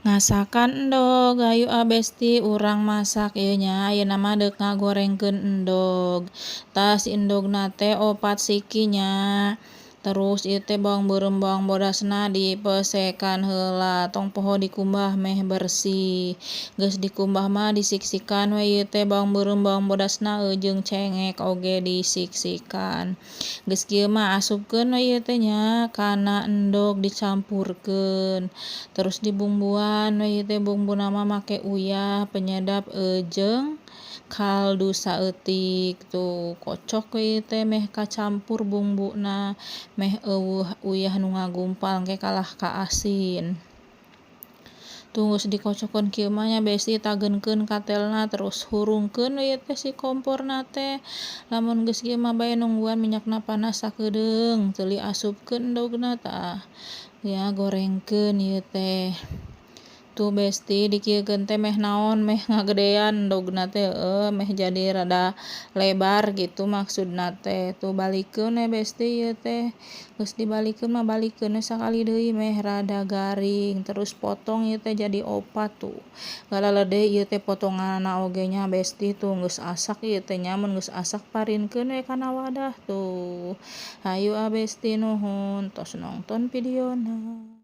Ngasakan endog, hayu ah Besti, urang masak ieu nya. Ayeuna mah deuk ngagorengkeun endog. Tah, si endogna teh 4 siki nya. Terus ieu teh bawang beureum, bawang bodasna dipesekan heula, tong poho dikumbah meh bersih. Geus dikumbah mah disiksikan we ieu teh bawang beureum, bawang bodasna jeung cengek oge disiksikan. Geus kieu mah asupkeun we ieu teh nya kana endog, dicampurkeun. Terus dibumbuan we ieu teh, bumbuna mah make uyah, penyedap jeung kaldu saeutik. Tuh, kocok we ieu teh meh kacampur bumbuna, meh euweuh uyah nu ngagumpal, engke kalah ka asin. Tuh, geus dikocokkeun kieu mah nya, Besti, tagenkeun katelna, terus hurungkeun we ieu teh si komporna teh. Lamun geus kieu mah bae nungguan minyakna panas sakedeung, tuluy asupkeun endogna. Tah ya, gorengkeun ieu teh. Tuh Besti, dikieukeun teh meh naon, meh ngagedean endogna teh, heueuh, meh jadi rada lebar gitu maksudna teh. Tuh, balikeun we, Besti, ieu teh. Geus dibalikeun mah balikeun we sakali deui meh rada garing, terus potong ieu teh jadi 4. Tuh, galalede ieu teh potonganna oge nya, Besti. Tuh, geus asak ieu teh nya. Mun geus asak, parinkeun we kana wadah. Tuh, hayu ah Besti, nuhun tos nongton videona.